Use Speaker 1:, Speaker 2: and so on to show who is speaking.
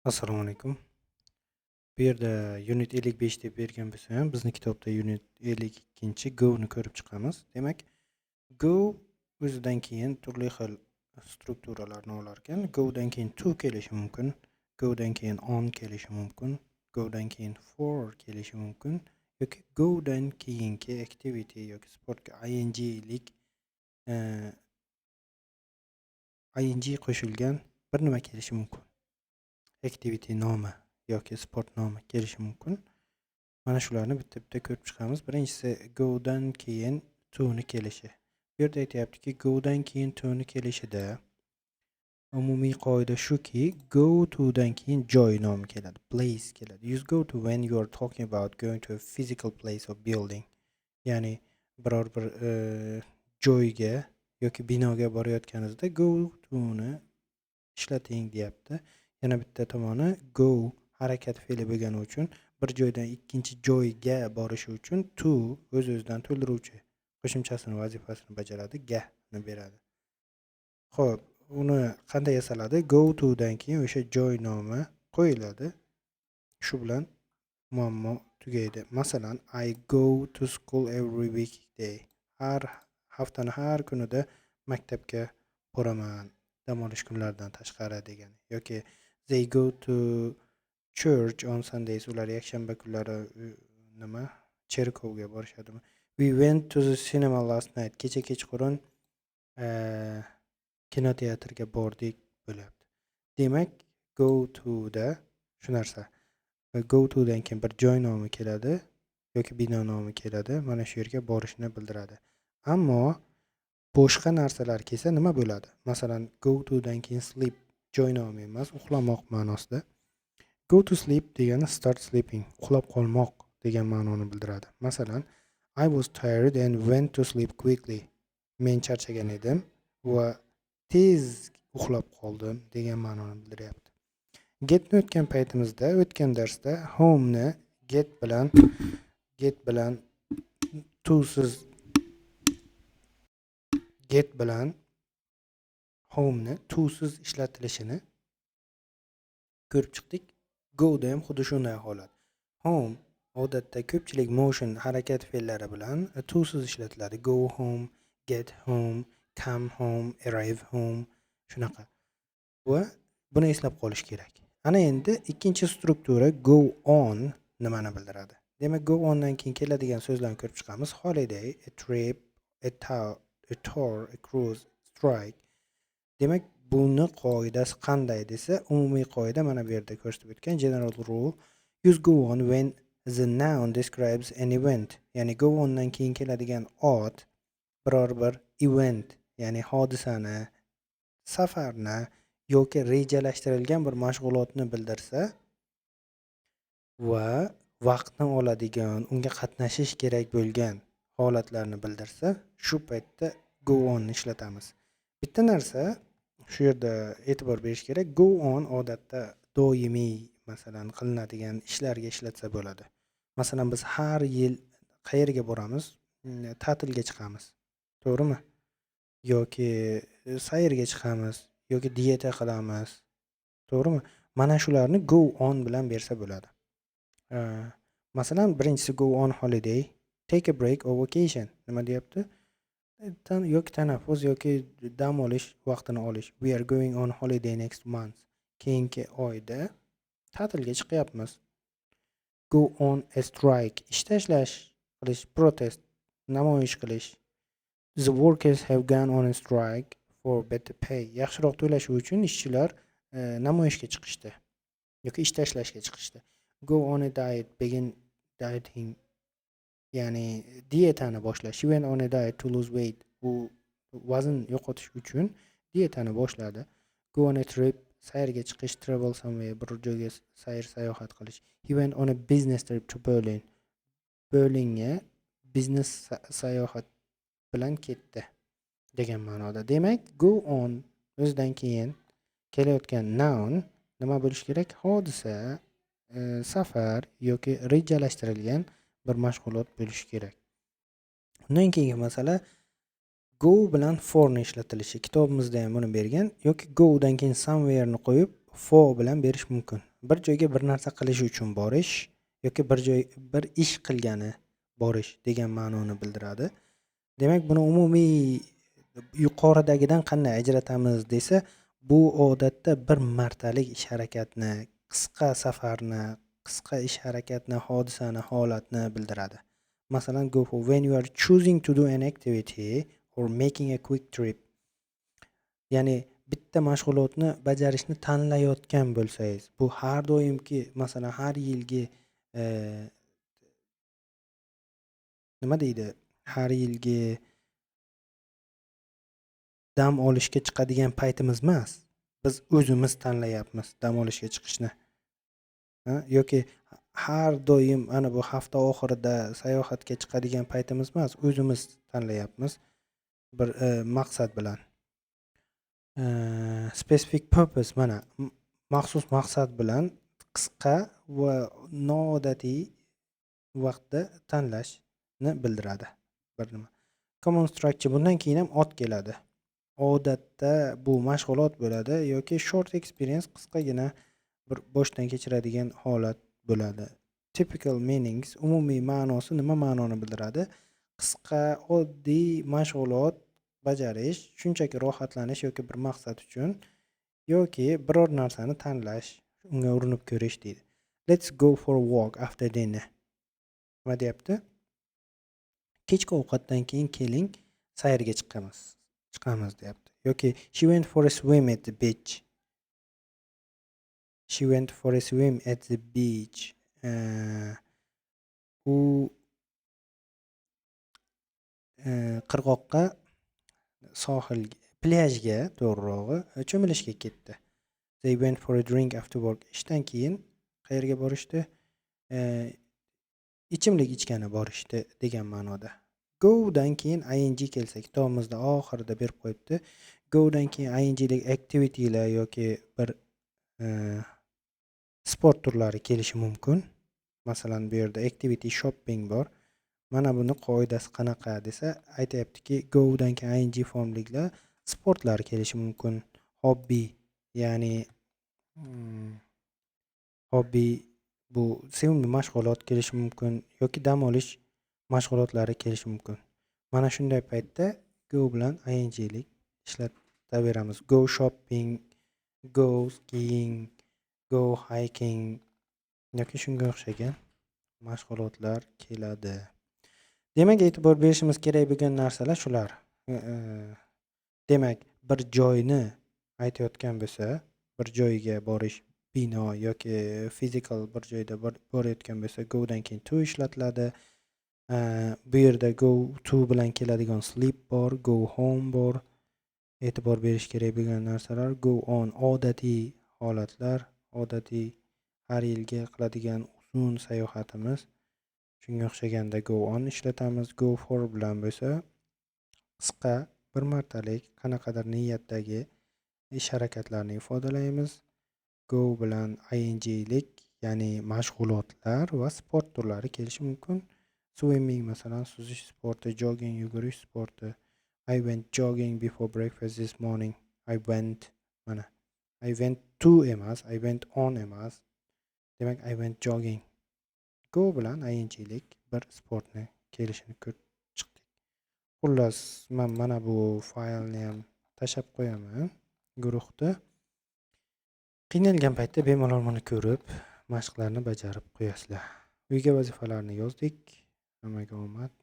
Speaker 1: Assalomu alaykum. Bu yerda Unit 55 deb bergan bo'lsa ham, bizni kitobda Unit 52 go'ni ko'rib chiqamiz. Demak, go o'zidan keyin turli xil strukturalarni olar ekan. Go'dan keyin to kelishi mumkin, go'dan keyin on kelishi mumkin, go'dan keyin for kelishi mumkin yoki go'dan keyingi activity yoki sportga inglik ing qo'shilgan bir nima kelishi mumkin. Activity nomi yoki sport nomi kelishi mumkin. Mana shularni bitta-bitta ko'rib chiqamiz. Birinchisi, go'dan keyin to'ni kelishi. Bu yerda aytyaptiki, go'dan keyin to'ni kelishida umumiy qoida shuki, go to'dan keyin joy nomi keladi, place keladi. Use go to when you are talking about going to a physical place or building. Ya'ni biror bir joyga yoki binoga borayotganingizda go to'ni ishlating deyapti. Yana bitta tomoni, go harakat fe'li bo'lgani uchun, bir joydan ikkinchi joyga borishi uchun to o'z-o'zidan to'ldiruvchi qo'shimchasini vazifasini bajaradi, ga ni beradi. Xo'p, uni qanday yasaladi? Go to'dan keyin o'sha joy nomi qo'yiladi. Shu bilan muammo tugaydi. Masalan, I go to school every weekday. Har haftani har kunida maktabga boraman, dam olish kunlaridan tashqari degani. Yoki they go to church on Sundays. Ular yakshanba kunlari nima, cherkovga borishadimi? We went to the cinema last night. Kecha kechqurun kinoteatrga bordik bo'lyapti. Demak, go to da shu narsa. Go to'dan keyin bir joy nomi keladi yoki bino nomi keladi. Mana shu yerga borishni bildiradi. Ammo boshqa narsalar kelsa nima bo'ladi? Masalan, go to'dan keyin sleep joy nomi emas, uxlamoq ma'nosida. Go to sleep degani start sleeping, uxlab qolmoq degan ma'noni bildiradi. Masalan, I was tired and went to sleep quickly. Men charchagan edim va tez uxlab qoldim degan ma'noni bildiryapti. Getni o'tgan paytimizda, o'tgan darsda homeni get bilan to'siz, get bilan homeni to'siz ishlatilishini ko'rib chiqdik. Go'da ham xuddi shunday holat. Home odatda ko'pchilik motion, harakat fe'llari bilan to'siz ishlatiladi. Go home, get home, come home, arrive home, shunaqa. Va buni eslab qolish kerak. Ana endi ikkinchi struktura go on nimani bildiradi? Demak, go ondan keyin keladigan so'zlarni ko'rib chiqamiz. Holiday, a trip, a tour, a cruise, strike. Demak, buni qoidasi qanday desa, umumiy qoida mana bu yerda ko'rsatib o'tgan general rule: use go on when the noun describes an event. Ya'ni go ondan keyin keladigan ot biror bir event, ya'ni hodisani, safarni yoki rejalashtirilgan bir mashg'ulotni bildirsa va vaqtni oladigan, unga qatnashish kerak bo'lgan holatlarni bildirsa, shu paytda go onni ishlatamiz. Bitta narsa shu yerda e'tibor berish kerak: go on odatda doimiy, masalan, qilinadigan ishlarga ishlatsa bo'ladi. Masalan, biz har yil qayerga boramiz? Ta'tilga chiqamiz, to'g'rimi? Yoki sayrga chiqamiz yoki dieta qilamiz, to'g'rimi? Mana shularni go on bilan bersa bo'ladi. Masalan, birinchisi go on holiday, take a break or vacation. Nima deyapti? Yoki tanaffus yoki dam olish vaqtini olish. We are going on holiday next month. Keyingi oyda ta'tilga chiqyapmiz. Go on a strike, ish tashlash qilish, protest, namoyish qilish. The workers have gone on a strike for better pay. Yaxshiroq to'lashi uchun ishchilar namoyishga chiqishdi yoki ish tashlashga chiqishdi. Go on a diet, begin dieting, ya'ni dietani boshlash. She went on a diet to lose weight. U vazn yo'qotish uchun dietani boshladi. Go on a trip, sayrga chiqish, travel somewhere, bir joyga sayr sayohat qilish. He went on a business trip to Berlin. Berlinga biznes sayohat bilan ketdi degan ma'noda. Demak, go on o'zidan keyin kelayotgan noun nima bo'lishi kerak? Hodisa, safar yoki rejalashtirilgan bir mashg'ulot bo'lishi kerak. Undan keyingi masala go bilan forni ishlatilishi. Kitobimizda ham buni bergan yoki go'dan keyin somewhere'ni qo'yib, for bilan berish mumkin. Bir joyga bir narsa qilish uchun borish yoki bir joy bir ish qilgani borish degan ma'noni bildiradi. Demak, buni umumiy yuqoridagidan qanday ajratamiz desa, bu odatda bir martalik ish harakatni, qisqa safarni, qisqa ish harakatni, hodisani, holatni bildiradi. Masalan, go for when you are choosing to do an activity or making a quick trip. Ya'ni bitta mashg'ulotni bajarishni tanlayotgan bo'lsangiz, bu har doimgi, masalan, har yilgi nima deydi, har yilgi dam olishga chiqadigan paytimiz emas. Biz o'zimiz tanlayapmiz dam olishga chiqishni. Yoki har doim ana bu hafta oxirida sayohatga chiqadigan paytimiz emas, o'zimiz tanlayapmiz bir maqsad bilan. Specific purpose, mana, maxsus maqsad bilan qisqa va noodatiy vaqtda tanlashni bildiradi. Bir nima. Common structure, bundan keyin ham ot keladi. Odatda bu mashg'ulot bo'ladi yoki short experience, qisqagina bir boshdan kechiradigan holat bo'ladi. Typical meanings, umumiy ma'nosi nima ma'noni bildiradi? Qisqa, oddiy mashg'ulot bajarish, shunchaki rohatlanish yoki bir maqsad uchun yoki biror narsani tanlash, unga urinib ko'rish deydi. Let's go for a walk after dinner. Nima deyapti? Kechki ovqatdan keyin keling, sayrga chiqamiz. Chiqamiz deyapti. Yoki she went for a swim at the beach. She went for a swim at the beach. U qirg'oqqa, sohilga, plyajga, to'g'rirog'i, cho'milishga ketdi. They went for a drink after work. Ishdan keyin qayerga borishdi? Ichimlik ichgani borishdi degan ma'noda. Go'dan keyin ing kelsa, kitobimizda oxirida berib qo'yibdi. Go'dan keyin inglik activitylar yoki bir sport turlari kelishi mumkin. Masalan, bu yerda activity shopping bor. Mana buni qoidasi qanaqa desa, aytyaptiki, go'dan keyin ing formliklar sportlar kelishi mumkin. Hobby, ya'ni hobby bu sevimli mashg'ulot kelishi mumkin yoki dam olish mashg'ulotlari kelishi mumkin. Mana shunday paytda go bilan inglik ishlataveramiz. Go shopping, go skiing, go hiking yoki shunga o'xshagan mashg'ulotlar keladi. Demak, e'tibor berishimiz kerak bo'lgan narsalar shular. Demak, bir joyni aytayotgan bo'lsa, bir joyga borish, bino yoki physical bir joyda borayotgan bo'lsa, go'dan keyin to ishlatiladi. Bu yerda go to bilan keladigan sleep bor, go home bor. E'tibor berish kerak bo'lgan narsalar go on odatiy holatlar, odatiy har yilgi qiladigan uzun sayohatimiz. Shunga o'xshaganda go on ishlatamiz. Go for bilan bo'lsa qisqa, bir martalik qanaqadir niyatdagi ish harakatlarni ifodalaymiz. Go bilan inglik, ya'ni mashg'ulotlar va sport turlari kelishi mumkin. Swimming, masalan, suzish sporti, jogging, yugurish sporti. I went jogging before breakfast this morning. I went, mana, I went to emas, I went on emas. Demak, I went jogging. Go bilan inglik bir sportni kelishini ko'rib chiqdik. Xullas, man mana bu faylni ham tashlab qo'yaman guruhda. Qiynalgan paytda bemalol buni ko'rib, mashqlarni bajarib qo'yasizlar. Uyga vazifalarni yozdik. Hammaga omad.